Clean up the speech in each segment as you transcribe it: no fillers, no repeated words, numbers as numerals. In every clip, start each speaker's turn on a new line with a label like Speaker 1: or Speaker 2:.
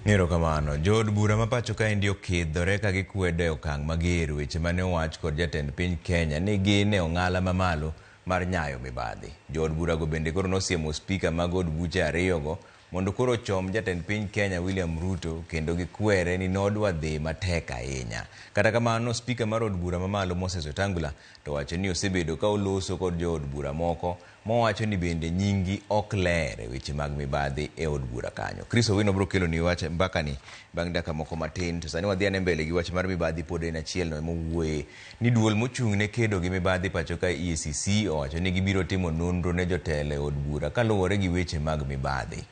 Speaker 1: Erokamano. Jood bura ma pacho kaendi okidhore ka gikwedo e okang' mager weche mane owach kod jatend piny Kenya ni gin e ong'ala mamalo mar nyayo mibadhi. Jood burago bende koro nosiemo spika mag od buche ariyogo mondo koro ochom jatend piny Kenya William Ruto kendo gikwere ni nodwa dhi matek ahinya. Kata kamano, spika mar od bura mamalo Moses Wetangula to wacho ni osebedo ka oloso kod jood bura moko mowacho ni bende nyinggi ok ler e weche mag mibadhi e od bura kanyo. Chris Owino biro keloni wach mbakani bang' dakika moko matin. To sani wadhi ane mbele gi wach mar mibadhi pod en achiel no emowuoye ni duol mochung' ne kedo gi mibadhi pacho ka EACC owacho ni gibiro timo nonro ne jotelo e od bura kaluwore gi weche mag mibadhi.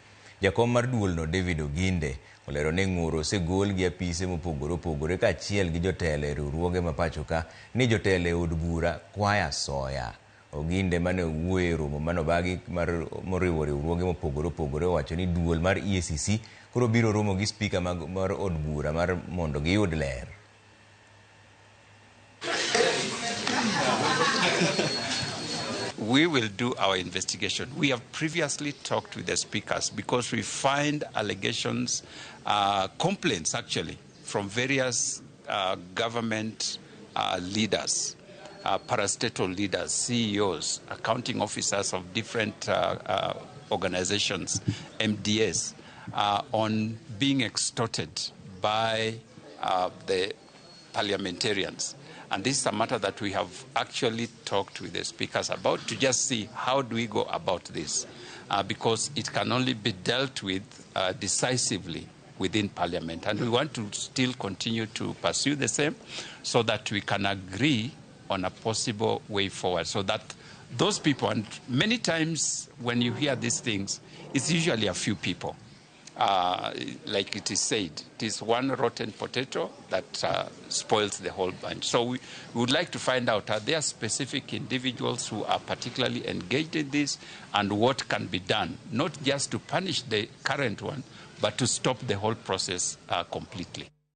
Speaker 1: Jakom mar duolno David Oginde olero ni ng'ur osegol gi apise mopogore opogore kaachiel gi jotelo e riwruoge ma pacho ka ni jotelo e od bura kwayo asoya. Oginde mane owuoyo e romo mane obagi mar moriwo riwruoge mopogore opogore owacho ni duol mar EACC koro biro romo gi spika mar od bura mar mondo giyud ler.
Speaker 2: We will do our investigation. We have previously talked with the speakers because we find allegations, complaints actually, from various government leaders, parastatal leaders, CEOs, accounting officers of different organizations, MDS, on being extorted by the parliamentarians. And this is a matter that we have actually talked with the speakers about to just see how do we go about this, because it can only be dealt with decisively within Parliament. And we want to still continue to pursue the same so that we can agree on a possible way forward, so that those people, and many times when you hear these things, it's usually a few people. Like it is said, it is one rotten potato that spoils the whole bunch. So we would like to find out, are there specific individuals who are particularly engaged in this, and what can be done, not just to punish the current one, but to stop the whole process completely.